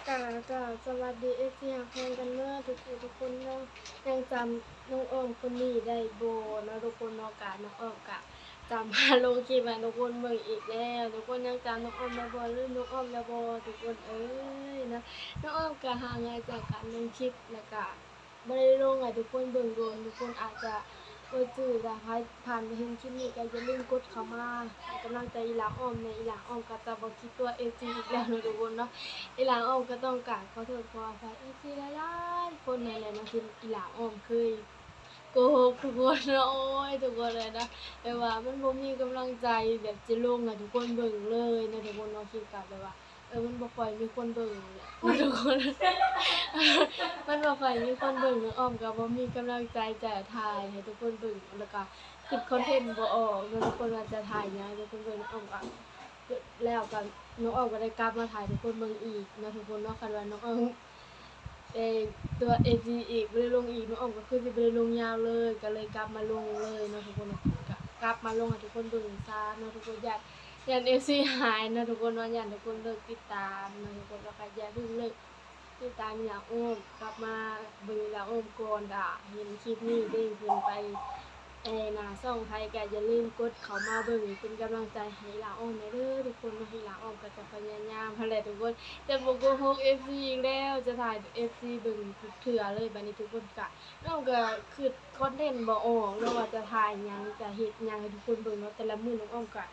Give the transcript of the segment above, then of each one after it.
ກະ ກະສະຫວັດດີ ເອັຟຊີ ຮັກແພງກັນເໝິດທຸກຜູ້ທຸກຄົນເນາະ. ຍັງຈຳນ້ອງອ້ອມຄົນນີ້ໄດ້ບໍ່ເນາະທຸກຄົນເນາະ? ກະນ້ອງອ້ອມກະຈຳມາລົງຄລິບໃຫ້ທຸກຄົນເບິ່ງອີກແລ້ວ. ທຸກຄົນຍັງຈຳນ້ອງອ້ອມໄດ້ບໍ່? ລືມນ້ອງອ້ອມແລ້ວບໍ່ທຸກຄົນເອີຍເນາະ? ນ້ອງອ້ອມກະຫ່າງຫາຍຈາກການລົງຄລິບ ແລ້ວກະ ບໍ່ໄດ້ລົງໃຫ້ທຸກຄົນເບິ່ງດົນ, ທຸກຄົນອາດຈະບໍ່ຈື່. ຖ້າໃຜຜ່ານມາເຫັນຄລິບນີ້ກໍຢ່າລືມກົດເຂົ້າມາໃຫ້ກຳລັງໃຈອີ່ຫຼ້າອ້ອມແດ່. ອີ່ຫຼ້າອ້ອມກໍຈະບໍ່ຄິດຕົວເອັຟຊີອີກແລ້ວເນາະທຸກຄົນເນາະ. ອີ່ຫຼ້າອ້ອມກໍຕ້ອງກາບຂໍໂທດຂໍອະໄພເອັຟຊີຫຼາຍໆຄົນນັ້ນແຫຼະເນາະ ທີ່ອີ່ຫຼ້າອ້ອມເຄີຍໂກຫກທຸກຄົນເນາະ. ໂອ້ຍ ທຸກຄົນເອີຍເນາະ ແບບວ່າມັນບໍ່ມີກຳລັງໃຈແບບຈະລົງໃຫ້ທຸກຄົນເບິ່ງເລີຍເນາະທຸກຄົນເນາະ. ຄລິບກໍແບບວ່າ ເອີ ມັນບໍ່ຄ່ອຍມີຄົນເບິ່ງແຫຼະເນາະທຸກຄົນ ມັນບໍ່ຄ່ອຍມີຄົນເບິ່ງ ນ້ອງອ້ອມກໍບໍ່ມີກຳລັງໃຈຈະຖ່າຍໃຫ້ທຸກຄົນເບິ່ງ ແລ້ວກໍຄິດຄອນເທັນບໍ່ອອກເນາະທຸກຄົນ ວ່າຈະຖ່າຍຫຍັງໃຫ້ທຸກຄົນເບິ່ງ. ນ້ອງອ້ອມກໍ ແລ້ວກໍນ້ອງອ້ອມກໍໄດ້ກັບມາຖ່າຍໃຫ້ທຸກຄົນເບິ່ງອີກເນາະທຸກຄົນເນາະ. ຄັນວ່ານ້ອງອ້ອມ ເອີ ຕົວເອັຟຊີອີກ ບໍ່ໄດ້ລົງອີກ ນ້ອງອ້ອມກໍຄືຊິບໍ່ໄດ້ລົງຍາວເລີຍ ກໍເລີຍກັບມາລົງເລີຍເນາະທຸກຄົນເນາະ. ກໍກັບມາລົງໃຫ້ທຸກຄົນເບິ່ງຊະເນາະທຸກຄົນ ຢ້ານ ຢ້ານເອັຟຊີຫາຍເນາະທຸກຄົນເນາະ ຢ້ານທຸກຄົນເລີກຕິດຕາມເນາະທຸກຄົນເນາະ. ກໍຢ່າເພິ່ງເລີກຕິດຕາມອີ່ຫຼ້າອ້ອມ ກັບມາເບິ່ງອີ່ຫຼ້າອ້ອມກ່ອນ. ກໍເຫັນຄລິບນີ້ເດ້ງຂຶ້ນໄປ ເອີ ໜ້າຊ່ອງໃຜກໍຢ່າລືມກົດເຂົ້າມາເບິ່ງເປັນກຳລັງໃຈໃຫ້ອີ່ຫຼ້າອ້ອມແດ່ເດີທຸກຄົນເນາະ. ອີ່ຫຼ້າອ້ອມກໍຈະພະຍາຍາມຫັ້ນແຫຼະທຸກຄົນ ຈະບໍ່ໂກຫກເອັຟຊີອີກແລ້ວ ຈະຖ່າຍເອັຟຊີເບິ່ງທຸກເທື່ອເລີຍ. ບາດນີ້ທຸກຄົນກະ ນ້ອງກໍຄິດຄອນເທັນບໍ່ອອກເນາະ ວ່າຈະຖ່າຍຫຍັງ ຈະເຮັດຫຍັງໃຫ້ທຸກຄົນເບິ່ງເນາະ. ແຕ່ລະມື້ນ້ອງອ້ອມກໍ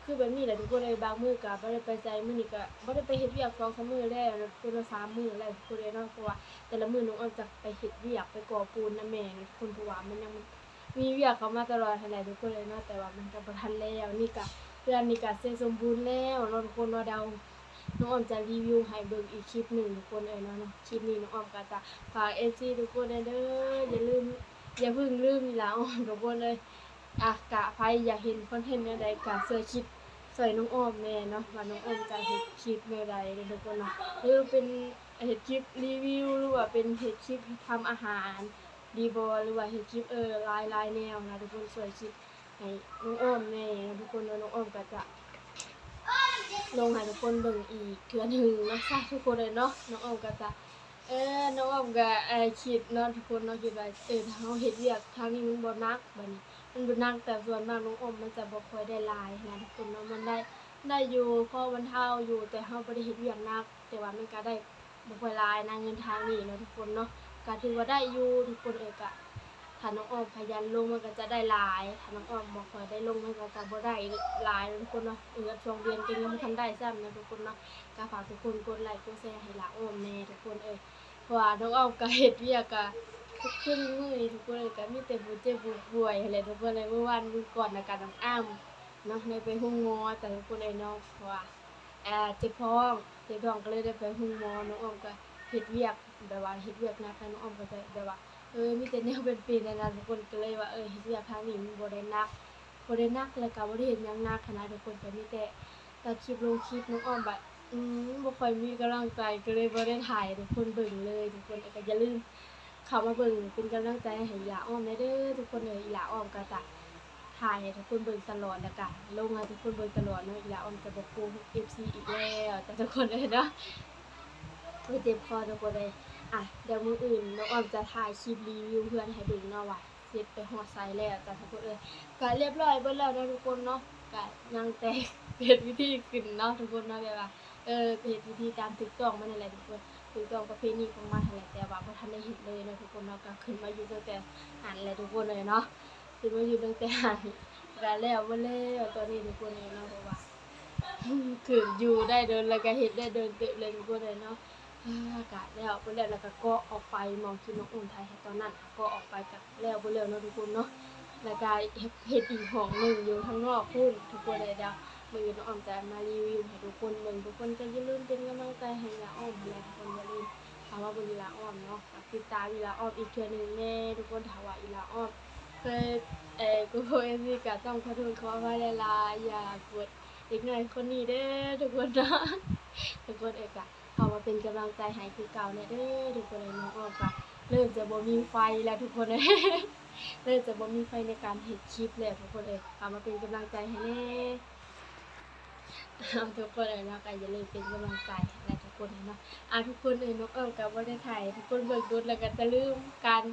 ຄືແບບນີ້ແຫຼະທຸກຄົນເອີຍ ບາງມື້ກໍບໍ່ໄດ້ໄປໃສ. ມື້ນີ້ກໍບໍ່ໄດ້ໄປເຮັດວຽກສອງສາມມື້ແລ້ວເນາະທຸກຄົນເນາະ ສາມມື້ແລ້ວທຸກຄົນເອີຍເນາະ ເພາະວ່າແຕ່ລະມື້ນ້ອງອ້ອມຈະໄປເຮັດວຽກ ໄປກໍ່ປູນນຳແມ່ເນາະທຸກຄົນ ເພາະວ່າມັນຍັງມີວຽກເຂົ້າມາຕະຫຼອດຫັ້ນແຫຼະທຸກຄົນເອີຍເນາະ. ແຕ່ວ່າມັນກໍບໍ່ທັນແລ້ວ ນີ້ກໍ ເຮືອນນີ້ກໍເສັດສົມບູນແລ້ວເນາະທຸກຄົນເນາະ. ດຽວນ້ອງອ້ອມຈະຣີວິວໃຫ້ເບິ່ງອີກຄລິບໜຶ່ງທຸກຄົນເອີຍເນາະ. ຄລິບນີ້ນ້ອງອ້ອມກໍຈະຝາກເອັຟຊີທຸກຄົນແດ່ເດີ ຢ່າລືມ ຢ່າເພິ່ງລືມອີ່ຫຼ້າອ້ອມທຸກຄົນເອີຍ. ອາ ກະໃຜຢາກເຫັນຄອນເທັນແນວໃດກະຊ່ວຍຄິດຊ່ອຍນ້ອງອ້ອມແດ່ເນາະ ວ່ານ້ອງອ້ອມຈະເຮັດຄລິບແນວໃດເດີທຸກຄົນເນາະ ຫຼືເປັນເຮັດຄລິບຣີວິວ ຫຼືວ່າເປັນເຮັດຄລິບທຳອາຫານດີບໍ່ ຫຼືວ່າເຮັດຄລິບ ເອີ ຫຼາຍໆແນວນະທຸກຄົນ ຊ່ວຍຄິດໃຫ້ນ້ອງອ້ອມແດ່ເນາະທຸກຄົນເນາະ. ນ້ອງອ້ອມກໍຈະລົງໃຫ້ທຸກຄົນເບິ່ງອີກເທື່ອໜຶ່ງນະຊະທຸກຄົນເອີຍເນາະ. ນ້ອງອ້ອມກໍຈະ ເອີ ນ້ອງອ້ອມກໍ ເອີ ຄິດເນາະທຸກຄົນເນາະ ຄິດວ່າ ເອີ ຖ້າເຮົາເຮັດວຽກທາງນີ້ມັນບໍ່ໜັກ ບາດນີ້ມັນບໍ່ໜັກ ແຕ່ສ່ວນມາກນ້ອງອ້ອມມັນຈະບໍ່ຄ່ອຍໄດ້ຫຼາຍຫັ້ນນະທຸກຄົນເນາະ. ມັນໄດ້ ໄດ້ຢູ່ ພໍບັນເທົາຢູ່ ແຕ່ເຮົາບໍ່ໄດ້ເຮັດວຽກໜັກ ແຕ່ວ່າມັນກໍໄດ້ບໍ່ຄ່ອຍຫຼາຍນະ ເງິນທາງນີ້ເນາະທຸກຄົນເນາະ. ກໍຖືວ່າໄດ້ຢູ່ທຸກຄົນເອີຍ ກໍຖ້ານ້ອງອ້ອມຂະຫຍັນລົງມັນກໍຈະໄດ້ຫຼາຍ ຖ້ານ້ອງອ້ອມບໍ່ຄ່ອຍໄດ້ລົງມັນກໍຈະບໍ່ໄດ້ຫຼາຍເນາະທຸກຄົນເນາະ. ເດືອນສອງເດືອນກໍຍັງບໍ່ທັນໄດ້ຊ້ຳເນາະທຸກຄົນເນາະ. ກໍຝາກທຸກຄົນກົດໄລ້ກົດແຊໃຫ້ຫຼ້າອ້ອມແດ່ທຸກຄົນເອີຍ ເພາະວ່ານ້ອງອ້ອມກໍເຮັດວຽກກໍທຸກຄືນມື້ນີ້ທຸກຄົນເອີຍ ກໍມີແຕ່ຜູ້ເຈັບຜູ້ປ່ວຍຫັ້ນແຫຼະທຸກຄົນເອີຍ. ມື້ວານມື້ກ່ອນນະກໍນ້ອງອ້ຳເນາະ ໄດ້ໄປໂຮງໝໍຈ້າທຸກຄົນເອີຍເນາະ ເພາະວ່າ ອ່າ ເຈັບທ້ອງ ເຈັບທ້ອງກໍເລີຍໄດ້ໄປໂຮງໝໍ. ນ້ອງອ້ອມກໍເຮັດວຽກ ແບບວ່າເຮັດວຽກໜັກນະ ນ້ອງອ້ອມກໍຈະແບບວ່າ ເອີ ມີແຕ່ແນວເປັນໆຫັ້ນນະທຸກຄົນ ກໍເລີຍວ່າ ເອີ ເຮັດວຽກທາງນີ້ມັນບໍ່ໄດ້ໜັກ ບໍ່ໄດ້ໜັກ ແລ້ວກໍບໍ່ໄດ້ເຮັດຫຍັງໜັກຫັ້ນນະທຸກຄົນ ກໍມີແຕ່ ຕັດຄລິບລົງຄລິບ ນ້ອງອ້ອມບາດ ອືມ ບໍ່ຄ່ອຍມີກຳລັງໃຈ ກໍເລີຍບໍ່ໄດ້ຖ່າຍໃຫ້ທຸກຄົນເບິ່ງເລີຍທຸກຄົນ. ກໍຢ່າລືມເຂົ້າມາເບິ່ງເປັນກຳລັງໃຈໃຫ້ອີ່ຫຼ້າອ້ອມແດ່ເດີທຸກຄົນເອີຍ. ອີ່ຫຼ້າອ້ອມກໍຈະຖ່າຍໃຫ້ທຸກຄົນເບິ່ງຕະຫຼອດ ແລ້ວກໍລົງໃຫ້ທຸກຄົນເບິ່ງຕະຫຼອດເນາະ. ອີ່ຫຼ້າອ້ອມຈະບໍ່ໂກຫກເອັຟຊີອີກແລ້ວຈ້າທຸກຄົນເອີຍເນາະ. ໂອ້ຍ ເຈັບຄໍທຸກຄົນເອີຍ. ອ່ະ ດຽວມື້ອື່ນນ້ອງອ້ອມຈະຖ່າຍຄລິບຣີວິວເຮືອນໃຫ້ເບິ່ງເນາະວ່າ ເຮັດໄປຮອດໃສແລ້ວຈ້າທຸກຄົນເອີຍ. ກະລຽບຮ້ອຍເບິດແລ້ວເນາະທຸກຄົນເນາະ ກະຍັງແຕ່ເຮັດວິທີຂຶ້ນເນາະທຸກຄົນເນາະ ແບບວ່າ ເອີ ເຮັດວິທີຕາມຖືກຕ້ອງມັນຫັ້ນແຫຼະທຸກຄົນ ຖືກຕ້ອງປະເພນີຂອງມັນຫັ້ນແຫຼະ ແຕ່ວ່າບໍ່ທັນໄດ້ເຮັດເລີຍເນາະທຸກຄົນເນາະ. ກະຂຶ້ນມາຢູ່ຕັ້ງແຕ່ຫັ້ນແຫຼະທຸກຄົນເອີຍເນາະ ຂຶ້ນມາຢູ່ຕັ້ງແຕ່ຫັ້ນ ກະແລ້ວເບິດແລ້ວຕອນນີ້ທຸກຄົນເອີຍເນາະ ເພາະວ່າ ຄືຢູ່ໄດ້ດົນ ແລ້ວກະເຮັດໄດ້ດົນເຕີບເລີຍທຸກຄົນເອີຍເນາະ. ອ່າ ກະແລ້ວ ເພິ່ນແລ້ວ ແລ້ວກະເກາະອອກໄປ ໝ່ອງທີ່ນ້ອງອ້ອມຖ່າຍໃຫ້ຕອນນັ້ນ ເກາະອອກໄປ ກະແລ້ວເບິດແລ້ວເນາະທຸກຄົນເນາະ. ແລ້ວກະເຮັດ ເຮັດອີກຫ້ອງໜຶ່ງຢູ່ທາງນອກພຸ້ນທຸກຄົນເອີຍ. ດຽວມື້ອື່ນນ້ອງອ້ອມຈະມາຣີວິວໃຫ້ທຸກຄົນເບິ່ງ ທຸກຄົນກໍຢ່າລືມເປັນກຳລັງໃຈໃຫ້ນ້າອ້ອມຫັ້ນແຫຼະທຸກຄົນ. ຢ່າລືມເຂົ້າມາເບິ່ງອີ່ຫຼ້າອ້ອມເນາະ ຝາກຕິດຕາມອີ່ຫຼ້າອ້ອມອີກເທື່ອໜຶ່ງແດ່ທຸກຄົນ. ຖ້າວ່າອີ່ຫຼ້າອ້ອມເຄີຍ ເອີ ໂກຫກເອັຟຊີ ກໍຕ້ອງຂໍໂທດຂໍອະໄພຫຼາຍໆ ຢ່າໂກດເດັກນ້ອຍຄົນນີ້ເດີທຸກຄົນເນາະ. ທຸກຄົນເອີຍ ກະ ເຂົ້າມາເປັນກຳລັງໃຈໃຫ້ຄືເກົ່າແດ່ເດີທຸກຄົນເອີຍ. ນ້ອງອ້ອມກະເລີ່ມຈະບໍ່ມີໄຟແລ້ວທຸກຄົນເອີຍ ເລີ່ມຈະບໍ່ມີໄຟໃນການເຮັດຄລິບແລ້ວທຸກຄົນເອີຍ. ເຂົ້າມາເປັນກຳລັງໃຈໃຫ້ແດ່ ເອົາ ທຸກຄົນເອີຍເນາະ ກະຢ່າລືມເປັນກຳລັງໃຈໃຫ້ແດ່ທຸກຄົນເອີຍເນາະ. ອ່າ ທຸກຄົນເອີຍ ນ້ອງອ້ອມກໍບໍ່ໄດ້ຖ່າຍໃຫ້ທຸກຄົນເບິ່ງດົນ ແລ້ວກໍຈະລືມການ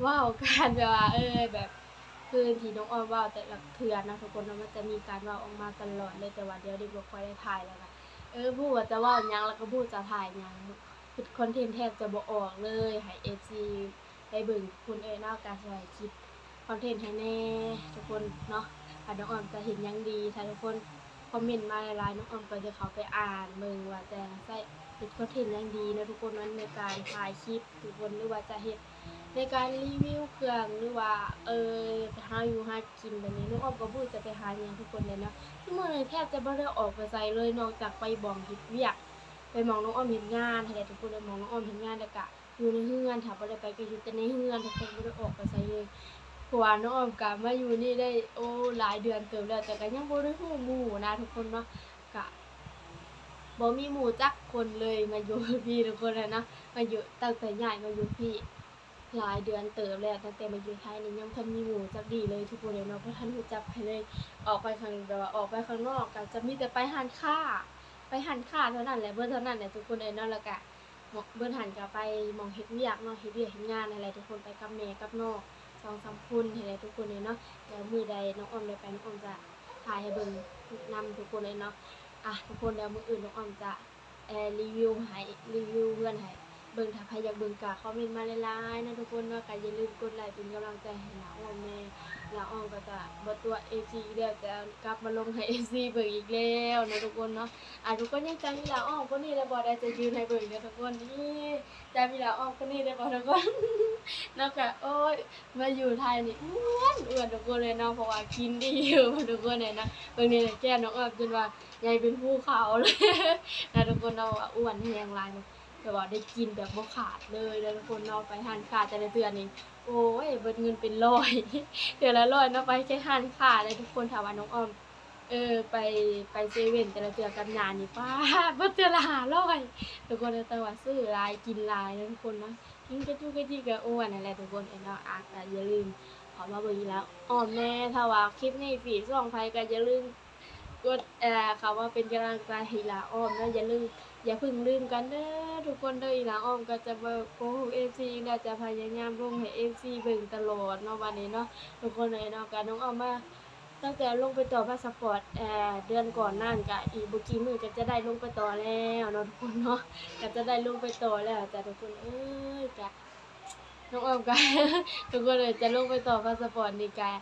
ເວົ້າ ການແບບວ່າ ເອີ ແບບຄືທີ່ນ້ອງອ້ອມເວົ້າແຕ່ລະເທື່ອເນາະ ທຸກຄົນເນາະ ມັນຈະມີການເວົ້າອອກມາຕະຫຼອດເລີຍ ແຕ່ວ່າດຽວນີ້ບໍ່ຄ່ອຍໄດ້ຖ່າຍ ແລ້ວກໍ ເອີ ບໍ່ຮູ້ວ່າຈະເວົ້າຫຍັງ ແລ້ວກໍບໍ່ຮູ້ຈະຖ່າຍຫຍັງ ເຮັດຄອນເທັນແທບຈະບໍ່ອອກເລີຍ ໃຫ້ເອັຟຊີໄດ້ເບິ່ງທຸກຄົນເອີຍເນາະ ກໍຊ່ວຍຄິດ ຄອນເທັນໃຫ້ແດ່ທຸກຄົນເນາະ ວ່ານ້ອງອ້ອມຈະເຮັດຫຍັງດີ ຖ້າທຸກຄົນຄອມເມັນມາຫຼາຍໆ ນ້ອງອ້ອມກໍຈະເຂົ້າໄປອ່ານເບິ່ງວ່າຈະໃຊ້ເຮັດຄອນເທັນຫຍັງດີເນາະທຸກຄົນເນາະ ໃນການຖ່າຍຄລິບທຸກຄົນ ຫຼືວ່າຈະເຮັດໃນການຣີວິວເຄື່ອງ ຫຼືວ່າ ເອີ ໄປຫາຢູ່ຫາກິນແບບນີ້ ນ້ອງອ້ອມກໍບໍ່ຮູ້ຈະໄປຫາຫຍັງທຸກຄົນເລີຍເນາະ ຄືມື້ນີ້ແທບຈະບໍ່ໄດ້ອອກໄປໃສເລີຍ ນອກຈາກໄປບ່ອນເຮັດວຽກ ໄປໝ່ອງນ້ອງອ້ອມເຮັດງານຫັ້ນແຫຼະທຸກຄົນ ໄປໝ່ອງນ້ອງອ້ອມເຮັດງານ ແລ້ວກະ ຢູ່ໃນເຮືອນ ຖ້າບໍ່ໄດ້ໄປກໍຢູ່ແຕ່ໃນເຮືອນ ທຸກຄົນ ບໍ່ໄດ້ອອກໄປໃສເລີຍ ເພາະວ່ານ້ອງອ້ອມກໍມາຢູ່ນີ້ໄດ້ ໂອ້ ຫຼາຍເດືອນເຕີບແລ້ວ ແຕ່ກໍຍັງບໍ່ໄດ້ຮູ້ໝູ່ນະທຸກຄົນເນາະ ກະບໍ່ມີໝູ່ຈັກຄົນເລີຍ ມາຢູ່ພີ້ທຸກຄົນເອີຍເນາະ ມາຢູ່ ຕັ້ງແຕ່ຍ້າຍມາຢູ່ພີ້ຫຼາຍເດືອນເຕີບແລ້ວ ຕັ້ງແຕ່ມາຢູ່ໄທນີ້ ຍັງບໍ່ທັນມີໝູ່ຈັກດີ້ເລີຍທຸກຄົນເອີຍເນາະ ບໍ່ທັນຮູ້ຈັກໃຜເລີຍ ອອກໄປຂ້າງ ແບບວ່າອອກໄປຂ້າງນອກກໍຈະມີແຕ່ໄປຮ້ານຄ້າ ໄປຮ້ານຄ້າເທົ່ານັ້ນແຫຼະ ເບິດເທົ່ານັ້ນແຫຼະທຸກຄົນເອີຍເນາະ ແລ້ວກະ ເບິດຫັ້ນກໍໄປໝ່ອງເຮັດວຽກເນາະ ເຮັດວຽກເຮັດງານຫັ້ນແຫຼະທຸກຄົນ ໄປກັບແມ່ກັບນ້ອງສອງສາມຄົນຫັ້ນແຫຼະທຸກຄົນເອີຍເນາະ ດຽວມື້ໃດນ້ອງອ້ອມໄດ້ໄປ ນ້ອງອ້ອມຈະຖ່າຍໃຫ້ເບິ່ງນຳທຸກຄົນເອີຍເນາະ ອ່ະ ທຸກຄົນ ດຽວມື້ອື່ນນ້ອງອ້ອມຈະ ເອີ ຣີວິວໃຫ້ ຣີວິວເຮືອນໃຫ້ເບິ່ງ ຖ້າໃຜຢາກເບິ່ງກໍຄອມເມັນມາຫຼາຍໆເນາະທຸກຄົນເນາະ ກໍຢ່າລືມກົດໄລເປັນກຳລັງໃຈໃຫ້ຫຼ້າອ້ອມແດ່ ຫຼ້າອ້ອມກໍຈະບໍ່ຕົວະເອັຟຊີອີກແລ້ວ ຈະກັບມາລົງໃຫ້ເອັຟຊີເບິ່ງອີກແລ້ວເນາະທຸກຄົນເນາະ ອ່າ ທຸກຄົນຍັງຈຳອີຫຼ້າອ້ອມຄົນນີ້ໄດ້ບໍ່? ດຽວຈະຢືນໃຫ້ເບິ່ງເດີທຸກຄົນ ນີ້ ຈຳອີຫຼ້າອ້ອມຄົນນີ້ໄດ້ບໍ່ທຸກຄົນ? ເນາະ ກະ ໂອ້ຍ ມາຢູ່ໄທນີ້ອ້ວນ ອ້ວນທຸກຄົນເອີຍເນາະ ເພາະວ່າກິນດີຢູ່ທຸກຄົນເອີຍເນາະ ເບິ່ງນີ້ແຫຼະ ແກ້ມນ້ອງອອມຈົນວ່າໃຫຍ່ເປັນພູເຂົາເລີຍນະທຸກຄົນເນາະ ວ່າອ້ວນແຮງຫຼາຍເນາະ ແຕ່ວ່າໄດ້ກິນແບບບໍ່ຂາດເລີຍນະທຸກຄົນເນາະ ໄປຮ້ານຄ້າແຕ່ລະເທື່ອນີ້ ໂອ້ຍ ເບິດເງິນເປັນຮ້ອຍ ເທື່ອລະຮ້ອຍເນາະ ໄປແຄ່ຮ້ານຄ້າເລີຍທຸກຄົນ ຖ້າວ່ານ້ອງອອມ ເອີ ໄປ ໄປເຊເວັ່ນແຕ່ລະເທື່ອກັບຍານີ້ ປາດ ເບິດເທື່ອລະຫ້າຮ້ອຍ ທຸກຄົນ ແຕ່ວ່າຊື້ຫຼາຍກິນຫຼາຍນະທຸກຄົນເນາະ ກິນກະຈຸກະຈິກະອ້ວນຫັ້ນແຫຼະທຸກຄົນເອີຍເນາະ ອ່າ ກະຢ່າລືມເຂົ້າມາເບິ່ງອີຫຼ້າອ້ອມແດ່ ຖ້າວ່າຄລິບນີ້ຟີດຊ່ອງໃຜກະຢ່າລືມກົດ ເຂົ້າມາເປັນກຳລັງໃຈໃຫ້ອີຫຼ້າອ້ອມເນາະ ຢ່າລືມ ຢ່າເພິ່ງລືມກັນເດີທຸກຄົນເດີ ອີຫຼ້າອ້ອມກໍຈະບອກພວກເອັຟຊີ ແລະ ຈະພະຍາຍາມລົງໃຫ້ເອັຟຊີເບິ່ງຕະຫຼອດເນາະ ບັດນີ້ເນາະ ທຸກຄົນເອີຍເນາະ ກະນ້ອງອອມມາ ຕັ້ງແຕ່ລົງໄປຕໍ່ພາສະປອດ ເດືອນກ່ອນນັ້ນ ກະອີກບໍ່ກີ່ມື້ກະຈະໄດ້ລົງໄປຕໍ່ແລ້ວເນາະທຸກຄົນເນາະ ກະຈະໄດ້ລົງໄປຕໍ່ແລ້ວຈ້າທຸກຄົນເອີຍ ກະ ນ້ອງອອມກະ ທຸກຄົນເອີຍ ຈະລົງໄປຕໍ່ພາສະປອດນີ້ກະ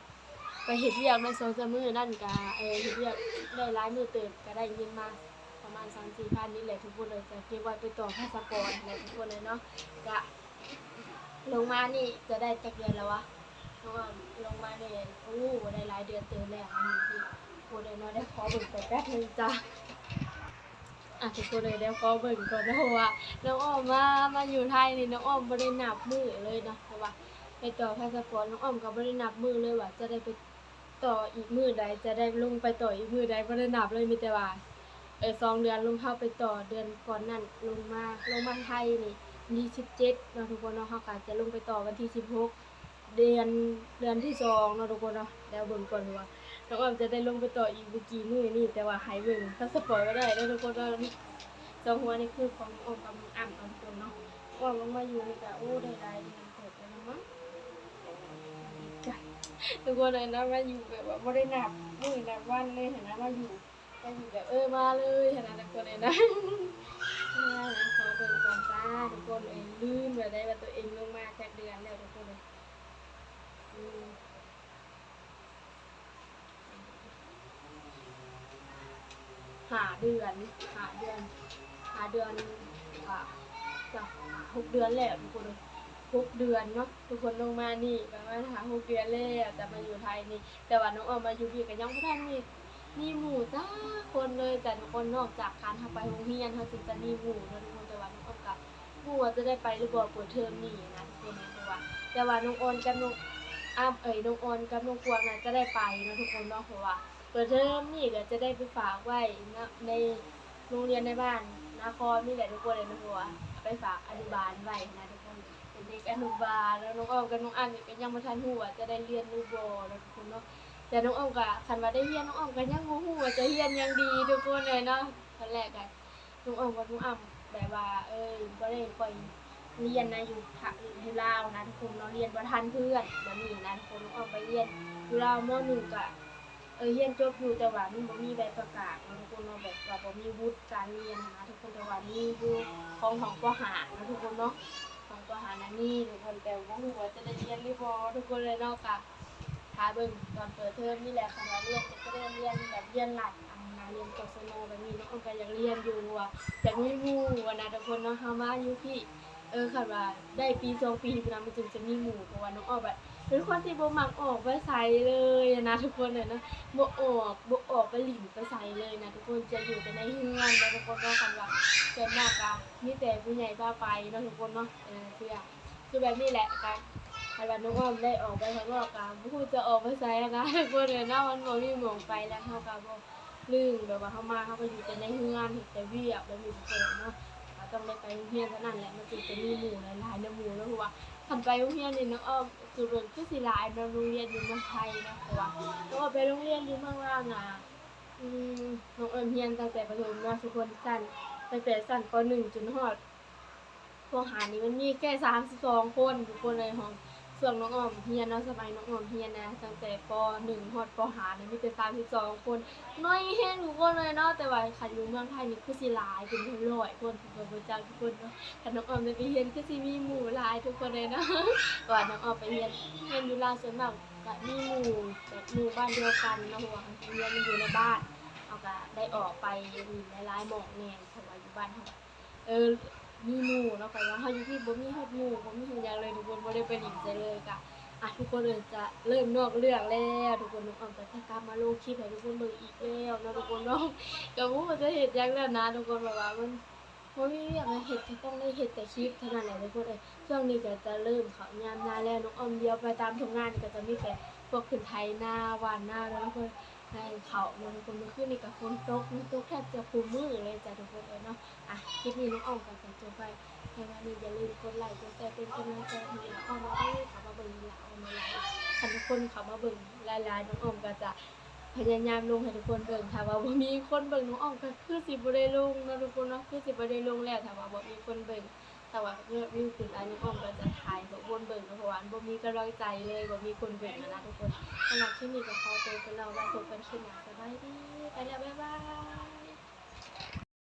ໄປເຮັດວຽກໄດ້ສອງສາມມື້ນັ້ນກະ ເຮັດວຽກໄດ້ຫຼາຍມື້ເຕີບ ກະໄດ້ເງິນມາປະມານສາມສີ່ພັນນີ້ແຫຼະທຸກຄົນເອີຍ ກະເກັບໄວ້ໄປຕໍ່ພາສະປອດຫັ້ນແຫຼະທຸກຄົນເອີຍເນາະ ກະ ລົງມານີ້ຈະໄດ້ຈັກເດືອນແລ້ວວະ? ເພາະວ່າລົງມານີ້ ໂອ້ ໄດ້ຫຼາຍເດືອນເຕີບແລ້ວ ມາຢູ່ທີ່ ທຸກຄົນເອີຍເນາະ ດຽວຂໍເບິ່ງໄປແປັບໜຶ່ງຈ້າ ອ່ະ ທຸກຄົນເອີຍ ດຽວຂໍເບິ່ງກ່ອນເນາະ ເພາະວ່ານ້ອງອ້ອມມາ ມາຢູ່ໄທນີ້ ນ້ອງອ້ອມບໍ່ໄດ້ນັບມື້ເລີຍເນາະ ເພາະວ່າໄປຕໍ່ພາສະປອດ ນ້ອງອ້ອມກໍບໍ່ໄດ້ນັບມື້ເລີຍວ່າຈະໄດ້ໄປ ຕໍ່ອີກມື້ໃດ ຈະໄດ້ລົງໄປຕໍ່ອີກມື້ໃດ ບໍ່ໄດ້ນັບເລີຍ ມີແຕ່ວ່າ ເອີ ສອງເດືອນລົງ ເຮົາໄປຕໍ່ເດືອນກ່ອນນັ້ນ ລົງມາ ລົງມາໄທນີ້ວັນທີສິບເຈັດເນາະທຸກຄົນເນາະ ເຮົາກໍຈະລົງໄປຕໍ່ວັນທີສິບຫົກ ເດືອນ ເດືອນທີສອງເນາະທຸກຄົນເນາະ ແລ້ວເບິ່ງກ່ອນວ່ານ້ອງອອມຈະໄດ້ລົງໄປຕໍ່ອີກບໍ່ກີ່ມື້ນີ້ ແຕ່ວ່າໃຫ້ເບິ່ງພາສະປອດກໍໄດ້ເນາະທຸກຄົນເນາະ ສອງຫົວນີ້ຄືຂອງນ້ອງອອມກັບນ້ອງອ້ຳເນາະທຸກຄົນເນາະ ນ້ອງອອມລົງມາຢູ່ນີ້ກໍ ໂອ້ ໄດ້ຫຼາຍເດືອນເຕີບແລ້ວນະມັ້ງ ດີໃຈ ທຸກຄົນເອີຍເນາະ ມາຢູ່ແບບວ່າບໍ່ໄດ້ນັບມື້ນັບວັນເລີຍຫັ້ນນະ ມາຢູ່ ມາຢູ່ແບບ ເອີ ມາເລີຍຫັ້ນນະ ທຸກຄົນເອີຍເນາະ ມາ ຂໍເບິ່ງກ່ອນຈ້າ ທຸກຄົນເອີຍ ລືມແລ້ວໄດ໋ວ່າຕົວເອງລົງມາຈັກເດືອນແລ້ວ ທຸກຄົນເອີຍ ອືມ ຫ້າເດືອນ ຫ້າເດືອນ ຫ້າເດືອນ ອ່າ ຈະຫົກເດືອນແລ້ວທຸກຄົນເອີຍ ຫົກເດືອນເນາະ ທຸກຄົນ ລົງມານີ້ປະມານຫ້າຫົກເດືອນແລ້ວ ຈະມາຢູ່ໄທນີ້ ແຕ່ວ່ານ້ອງອອມມາຢູ່ພີ້ກໍຍັງບໍ່ທັນມີ ມີໝູ່ຈັກຄົນເລີຍຈ້າທຸກຄົນ ນອກຈາກການເຮົາໄປໂຮງຮຽນ ເຮົາຈຶ່ງຈະມີໝູ່ເນາະທຸກຄົນ ແຕ່ວ່ານ້ອງອອມກໍ ບໍ່ຮູ້ວ່າຈະໄດ້ໄປຫຼືບໍ່ເປີດເທີມນີ້ນະທຸກຄົນ ເພາະວ່າ ແຕ່ວ່ານ້ອງອອນກັບນ້ອງອ້ຳ ເອີຍ ນ້ອງອອນກັບນ້ອງກວາງນະຈະໄດ້ໄປເນາະທຸກຄົນເນາະ ເພາະວ່າເປີດເທີມນີ້ກໍຈະໄດ້ໄປຝາກໄວ້ນະ ໃນໂຮງຮຽນໃນບ້ານນາຄອນນີ້ແຫຼະທຸກຄົນເອີຍ ເພາະວ່າໄປຝາກອະນຸບານໄວ້ນະທຸກຄົນ ເປັນເດັກອະນຸບານ ແລ້ວນ້ອງອອມກັບນ້ອງອ້ຳນີ້ກໍຍັງບໍ່ທັນຮູ້ວ່າຈະໄດ້ຮຽນຫຼືບໍ່ເນາະທຸກຄົນເນາະ ແຕ່ນ້ອງອອມກໍ ຄັນວ່າໄດ້ຮຽນ ນ້ອງອອມກໍຍັງບໍ່ຮູ້ວ່າຈະຮຽນຫຍັງດີທຸກຄົນເອີຍເນາະ ຕອນແລກກໍ ນ້ອງອອມກັບນ້ອງອ້ຳ ແບບວ່າ ເອີ ບໍ່ໄດ້ຄ່ອຍຮຽນນະ ຢູ່ ຢູ່ລາວນະທຸກຄົນເນາະ ຮຽນບໍ່ທັນເພື່ອນ ແບບນີ້ນະທຸກຄົນ. ນ້ອງອ້ອມໄປຮຽນຢູ່ລາວ ມໍໜຶ່ງ ກະ ເອີ ຮຽນຈົບຢູ່ ແຕ່ວ່າມັນບໍ່ມີໃບປະກາດເນາະທຸກຄົນເນາະ ແບບວ່າບໍ່ມີວຸດການຮຽນນະທຸກຄົນ. ແຕ່ວ່າມີຢູ່ຂອງຫ້ອງ ປໍຫ້າ ເນາະທຸກຄົນເນາະ ຫ້ອງ ປໍຫ້າ ນະມີທຸກຄົນ ແຕ່ບໍ່ຮູ້ວ່າຈະໄດ້ຮຽນຫຼືບໍ່ທຸກຄົນເອີຍເນາະ. ກະຖ້າເບິ່ງຕອນເປີດເທີມນີ້ແຫຼະ ຄັນວ່າຮຽນກໍຈະໄດ້ຮຽນແບບຮຽນລັດ ອັນນະ ຮຽນ ກສນ ແບບນີ້ເນາະ. ອ້ອມກໍຢາກຮຽນຢູ່ ເພາະວ່າຢາກມີໝູ່ຫັ້ນນະທຸກຄົນເນາະ ເຮົາມາຢູ່ພີ້ ເອີ ຄັນວ່າໄດ້ປີສອງປີພຸ້ນນະ ມັນຈຶ່ງຈະມີໝູ່ ເພາະວ່ານ້ອງອ້ອມແບບເປັນຄົນທີ່ບໍ່ມັກອອກໄປໃສເລີຍຫັ້ນນະທຸກຄົນເອີຍເນາະ ບໍ່ອອກ ບໍ່ອອກໄປຫຼິ້ນໄປໃສເລີຍນະທຸກຄົນ ຈະຢູ່ແຕ່ໃນເຮືອນເນາະທຸກຄົນເນາະ. ຄັນວ່າສ່ວນມາກກະມີແຕ່ຜູ້ໃຫຍ່ພາໄປເນາະທຸກຄົນເນາະ ເອີ ເທື່ອ ຄືແບບນີ້ແຫຼະ ກະຄັນວ່ານ້ອງອ້ອມໄດ້ອອກໄປຂ້າງນອກກະບໍ່ຮູ້ຈະອອກໄປໃສຫັ້ນນະທຸກຄົນເອີຍເນາະ ມັນບໍ່ມີໝ່ອງໄປ ແລ້ວເຮົາກະບໍ່ ລຶ່ງ ແບບວ່າເຮົາມາ ເຮົາກໍຢູ່ແຕ່ໃນເຮືອນ ເຮັດແຕ່ວຽກແບບນີ້ທຸກຄົນເນາະ ກໍຕ້ອງໄດ້ໄປໂຮງຮຽນເທົ່ານັ້ນແຫຼະ ມັນຈຶ່ງຈະມີໝູ່ຫຼາຍໆນຳໝູ່ເນາະ. ເພາະວ່າຄັນໄປໂຮງຮຽນນີ້ ນ້ອງອ້ອມ ຄືເບິ່ງຄືຊິຫຼາຍນຳໂຮງຮຽນຢູ່ເມືອງໄທເນາະ ເພາະວ່ານ້ອງອ້ອມໄປໂຮງຮຽນຢູ່ເມືອງລາວນະ ອືມ ນ້ອງອ້ອມຮຽນຕັ້ງແຕ່ປະຖົມເນາະທຸກຄົນ ຊັ້ນ ຕັ້ງແຕ່ຊັ້ນ ປໍໜຶ່ງ ຈົນຮອດ ປໍຫ້ານີ້ມັນມີແຄ່ສາມສິບສອງຄົນທຸກຄົນເອີຍ ຫ້ອງ ຊ່ວງນ້ອງອ້ອມຮຽນເນາະ ສະໄໝນ້ອງອ້ອມຮຽນນະ ຕັ້ງແຕ່ ປໍໜຶ່ງ ຮອດ ປໍຫ້ານີ້ມີແຕ່ສາມສິບສອງຄົນ ໜ້ອຍແຮງທຸກຄົນເອີຍເນາະ. ແຕ່ວ່າຄັນຢູ່ເມືອງໄທນີ້ຄືຊິຫຼາຍເປັນຮ້ອຍໆຄົນ ເພິ່ນບໍ່ຈັກທຸກຄົນເນາະ. ຄັນນ້ອງອ້ອມໄດ້ໄປຮຽນຄືຊິມີໝູ່ຫຼາຍທຸກຄົນເອີຍເນາະ ເພາະວ່ານ້ອງອ້ອມໄປຮຽນ ຮຽນຢູ່ລາວສ່ວນມາກກະມີໝູ່ ແບບໝູ່ບ້ານດຽວກັນເນາະ ເພາະວ່າໂຮງຮຽນມັນຢູ່ໃນບ້ານ ເຮົາກະໄດ້ອອກໄປຫຼິ້ນຫຼາຍໆໝ່ອງແດ່ ເພາະວ່າຢູ່ບ້ານເຮົາ ເອີ ມີໝູ່ເນາະ ແຕ່ວ່າເຮົາຢູ່ພີ້ບໍ່ມີຮອດໝູ່ ບໍ່ມີຮອດຫຍັງເລີຍທຸກຄົນ ບໍ່ໄດ້ໄປຫຼິ້ນໃສເລີຍ. ກະ ອ່ະ ທຸກຄົນເອີຍ ຈະເລີ່ມນອກເລື່ອງແລ້ວທຸກຄົນ ນ້ອງອ້ອມກໍຈະກັບມາລົງຄລິບໃຫ້ທຸກຄົນເບິ່ງອີກແລ້ວເນາະທຸກຄົນເນາະ ກໍບໍ່ຮູ້ວ່າຈະເຮັດຫຍັງແລ້ວນະທຸກຄົນ ແບບວ່າມັນບໍ່ມີວຽກໃຫ້ເຮັດ ກໍຕ້ອງໄດ້ເຮັດແຕ່ຄລິບເທົ່ານັ້ນແຫຼະທຸກຄົນເອີຍ. ຊ່ວງນີ້ກໍຈະເລີ່ມເຂົ້າຍາມນາແລ້ວ ນ້ອງອ້ອມລຽວໄປຕາມທົ່ງນານີ້ກໍຈະມີແຕ່ພວກເພິ່ນໄຖນາ ຫວ່ານນາເນາະທຸກຄົນ ໃຫ້ເຂົ້າເນາະທຸກຄົນ. ມື້ຄືນນີ້ກໍຝົນຕົກເນາະ ຕົກແທບຈະຄູ່ມື້ເລີຍຈ້າທຸກຄົນເອີຍເນາະ. ອ່ະ ຄລິບນີ້ນ້ອງອ້ອມກໍຈະຈົບໄວ້ພຽງເທົ່ານີ້ ຢ່າລືມກົດໄລກ໌ ກົດແຊ ເປັນກຳລັງໃຈໃຫ້ນ້ອງອ້ອມເດີ ເຂົ້າມາເບິ່ງຫຼາຍໆ ອ້ອມຫຼາຍໆ ຄັນທຸກຄົນເຂົ້າມາເບິ່ງຫຼາຍໆ ນ້ອງອ້ອມກໍຈະພະຍາຍາມລົງໃຫ້ທຸກຄົນເບິ່ງ. ຖ້າວ່າບໍ່ມີຄົນເບິ່ງ ນ້ອງອ້ອມກໍຄືຊິບໍ່ໄດ້ລົງເນາະທຸກຄົນເນາະ ຄືຊິບໍ່ໄດ້ລົງແລ້ວ ຖ້າວ່າບໍ່ມີຄົນເບິ່ງ. ຖ້າວ່າຍອດວິວຂຶ້ນຫຼາຍ ນ້ອງອ້ອມກໍຈະຖ່າຍໃຫ້ທຸກຄົນເບິ່ງເນາະ ເພາະວ່າມັນບໍ່ມີກຳລັງໃຈເລີຍ ບໍ່ມີຄົນເບິ່ງຫັ້ນນະທຸກຄົນ. ສຳລັບຄລິບນີ້ກໍຂໍຕົວໄປແລ້ວ ໄວ້ພົບກັນຄລິບໜ້າ ສະບາຍດີ ໄປແລ້ວ ບາຍບາຍ.